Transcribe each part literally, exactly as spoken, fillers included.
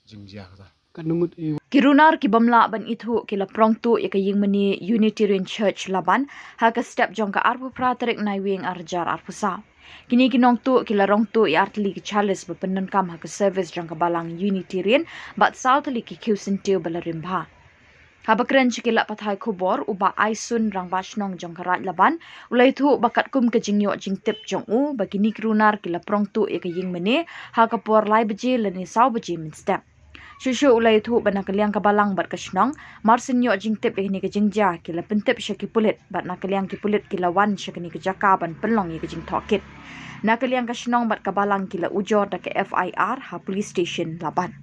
Jingjia kata. Ki runar ki bym lah ban ithuh ki la prong tuh ïa ka ïingmane Unitarian Church Laban ha ka step jong ka arphew phra tarik Naiwieng arhajar arphew saw. Kine ki nongtuh ki la rong tuh ïa artylli ki chalice ba pyndonkam ha ka service jong ka balang Unitarian bad saw tylli ki khiew syntiew ba la rim bha. Haba kren sha ki lad pathai khubor, u Bah Aisun, Rangbah Shnong jong ka Raid Laban, u la ïathuh ba katkum ka jingïoh jingtip jong u ba kine ki runar ki la prong tuh ïa ka ïingmane ha ka por lai baje lane saw baje mynstep. Shuh shuh u la ïathuh ba na ka liang ka balang bad ka shnong, mar syn ïoh jingtip ïa kane ka jingjia, ki la pyntip sha ki pulit bad na ka liang ki pulit ki la wan sha kane ka jaka ban pynlong ïa ka jingtohkit. Na ka liang ka shnong bad ka balang ki la ujor da ka F I R ha police station Laban.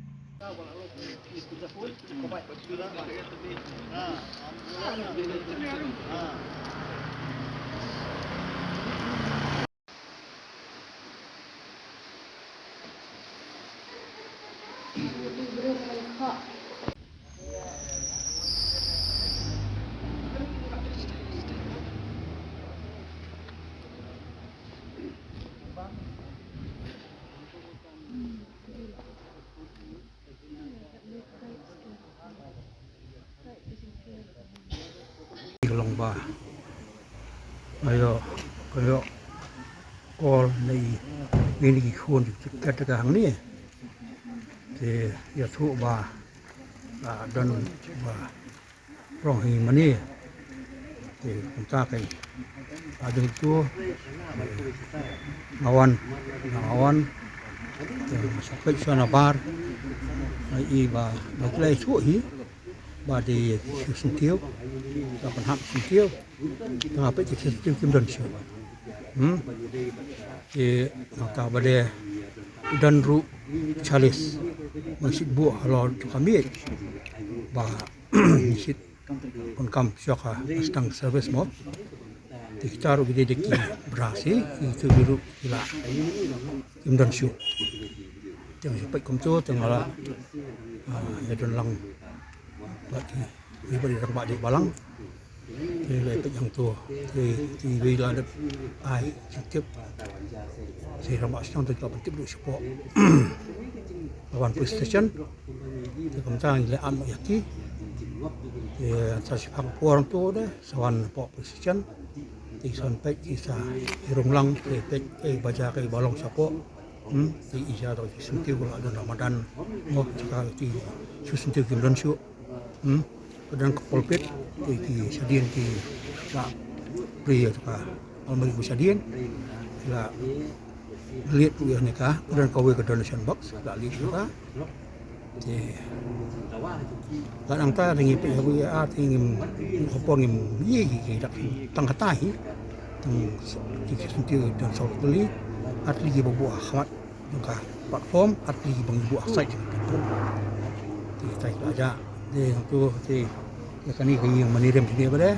Ka long ba nga ïoh, ka ïoh call na i, na i khun ka, ka hangne. Te ïathuh ba, ah, don ba prong hi mane. Te kumta kai. Adeng tu, nga wan, nga wan. Te nga sa peit sha na bar. Nga i ba, ba ki la ïathuh hi. Ba dei ki syntiew, ba pynhap syntiew. Te nga peit ki syntiew kim don shuh. Hmm. Te nangta ba dei don ruh chalice. Ngi shu buh halor jong ka miej. Ba ngi shu pyndonkam shuwa ka sdang service mo. Te kita ruh ki dei ki bra shi, ki tu ruh ki la kim don shuh. Te nga peit kumto, te nga la, ah, ïa don lang bad ki, ki bad ki rangbah dei balang. Te la peit hangto, te, te wei la dep ai jingtip. Te rangbah shnong te la pyntip ruh shapoh Laban Police Station. Te kumta ngi la ap noh ïa ki. Te sa shiphang por hangto de sa wan hapoh Police Station. Te sa wan peit ki sa rung lang, te peit kaei ba jia kaei ba long shapoh. Hmm, te i jia to ki syntiew la don ha madan. Mo, ka ki shu syntiew kim don shuh. Hmm, ka don ka pulpit, te ki shadien ki la plie ïa ka almari ba shadien. La liat ruh ïa kane ka, ka don kawei ka donation box, la liat ïa ka. Te la nangta te ngi peit ha kawei ar te ngim, ngim hopor ngim ïohi ki dak tang kata hi. Tang ki, ki syntiew don saw tylli, ar tylli kiba buh ha khmat jong ka platform, ar tylli kiba ngi buh ha side jong ka platform. Te tai la ja. Te hangto te ïa kane ka ïing mane rim kine ba dei.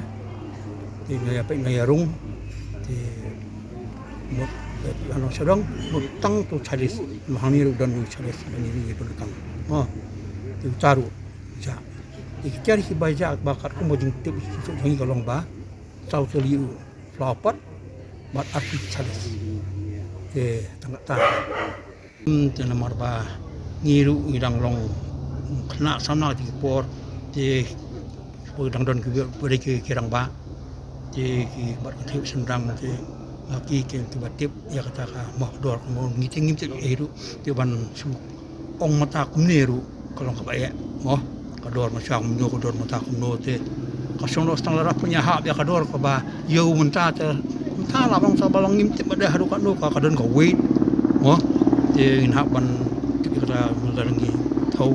Te nga ïa peit nga ïa rung. Te mut, eh, la nong sha dong, mut tang tu chalice, ma hangne ruh don u chalice, hangne ruh don tang. Oh, te uta ruh, ja. Te ki tiar kiba ja, ba katkum ba jingtip, jong ngi ka long ba, saw tylli u flower pot, bad arphew chalice. Te tang kata. Hmm, te namar ba ngi ruh ngi dang long khynnah samla kata ki por, te ki por dang don ki, ki, ki rangbah, te ki bat kynthei synrang, te nga ki, ki, kiba tip ïa kata ka mok dor ka mo, ngi te ngim tip ei ruh, te ban shu ong mynta kumne ruh ka long kaba eh mo. Ka dor mynshwa kumno, ka dor mynta kumno te. Ka shong doh stang lada pynïahap ïa ka dor kaba ïew mynta te. Kumta la bang sa ba long ngim tip ba dei haduh katno ka, ka don ka weight mo. Te ngin hap ban tip ïa kata mynta ngi thaw.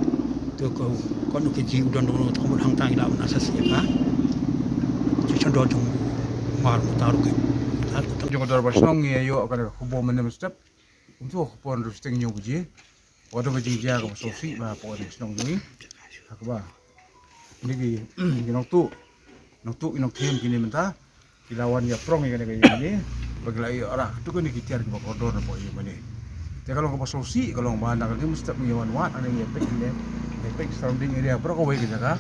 Te ka, katno kg u don, don, te ka mut hangta ngi lah ban assess ïa ka. Te shong doh jong mar mynta ruh ka. Jong ka dorbar shnong ngi ïoh ka khubor mynne mynstep. Kumto ka por hynriew shiteng hynñiew baje. Ka don ka jingjia kaba sngewsih bha hapoh ka shnong jong ngi. Ha kaba kine ki, ki nongtuh, nongtuh ki nongthied kine mynta ki la wan ïa prong ïa kane ka ïing kane ba ki la ïoh rah katto katne ki tiar kiba kordor hapoh ïing kane. Te ka long kaba sngewsih, ka long ba na kane mynstep ngi wan wad, ngi ïa peit kine, ïa peit surrounding area baroh kawei ka jaka.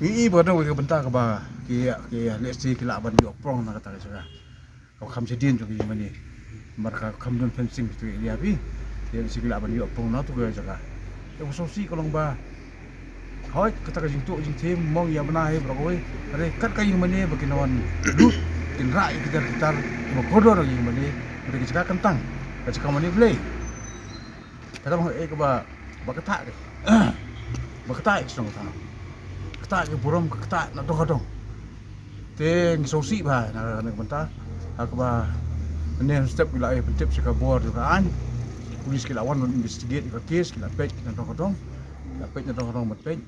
Ngi i ba ka don kawei ka bynta kaba ki, ki lehse ki lah ban ïoh prong na kata ka jaka. Ka kham shadien jong ki ïing mane. Namar ka kham don fencing tu ïa phi. Te lehse ki lah ban ïoh prong na tu ka jaka. Te u sngewsih ka long ba hoi kata ka jingtuh jingthiem mong ïa bna hi bro kawei. Hynrei kat ka ïing mane ba kin wan lut kin rah ïa ki tar ki tar ba kordor ïing mane. Hynrei ka jaka kyntang ka jaka mane Blei. Ka long eh kaba ba kata ba kata ka shnong ka thaw kata ka burom ka kata na dong ka dong. Te ngi sngewsih bha na ka bynta ha kaba ne step ki la ai pyntip sha ka bor ka aiñ. Police ki la wan investigate ka case ki la peit na dong ka dong. La peit na dong ka dong ban peit.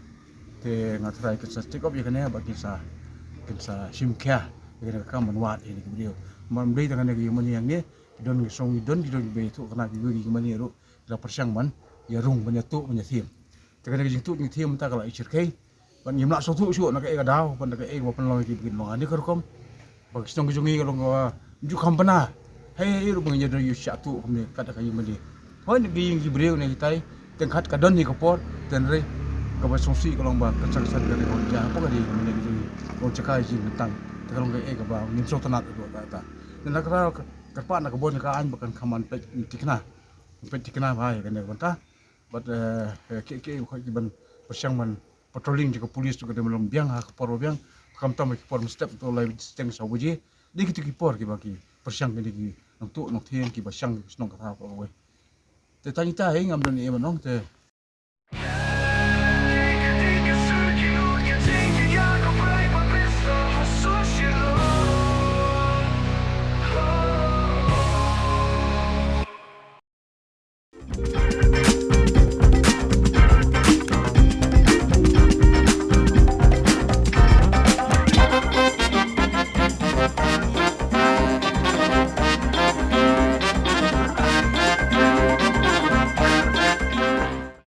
Te nga trai kin sa check up ïa kane ba kin sa kin sa shim khia ïa kane ka kam ban wad ïa kane ka briew. Mam dei tang kane ka ïing mane ïa ngi don ki song ki don ki don ki bei tu kana ki ïing mane ruh. La pyrshang ban ïa rung ban ïa tuh ban ïa thiem. Te kane ka jingtuh jingthiem mynta ka la i shyrkhei. Ban ngim lah sngewthuh shuh na kaei ka daw ban da kaei kaba pynlong ki ba kin long ani ka rukom. Ba ki shnong ki jong ngi ka long kaba ju kham bna. Hei hei ruh ba ngin ïa don ïa shah tuh kumne kat da ka ïing mane. Hoi na ki ïing ki briew ne kitai. Teng khat ka don hi ka por teng rei kaba sngewsih ka long ba ka chak san ka rei ka wan ja hapoh ka ïing mane ki jong ngi. Ka wan jaka jingkyntang te ka long kaei kaba ngim sngewtynnat ruh kata. Te na ka kyrpad na ka bor ka aiñ ba kan kham ban peit thikna. Peit thikna bha ïa kane ka bynta. Bad eh ki ki ki ban pyrshang ban patrolling jong ka police tu ka dei ban long biang ha ka por ba biang. Khamtam ha ki por mynstep tu lai steng saw baje. Dei kitu ki por kiba ki pyrshang kine ki nongtuh nongthiem kiba shang ki shnong ka thaw kawei. Te tang ita hi ngam don ei ban ong te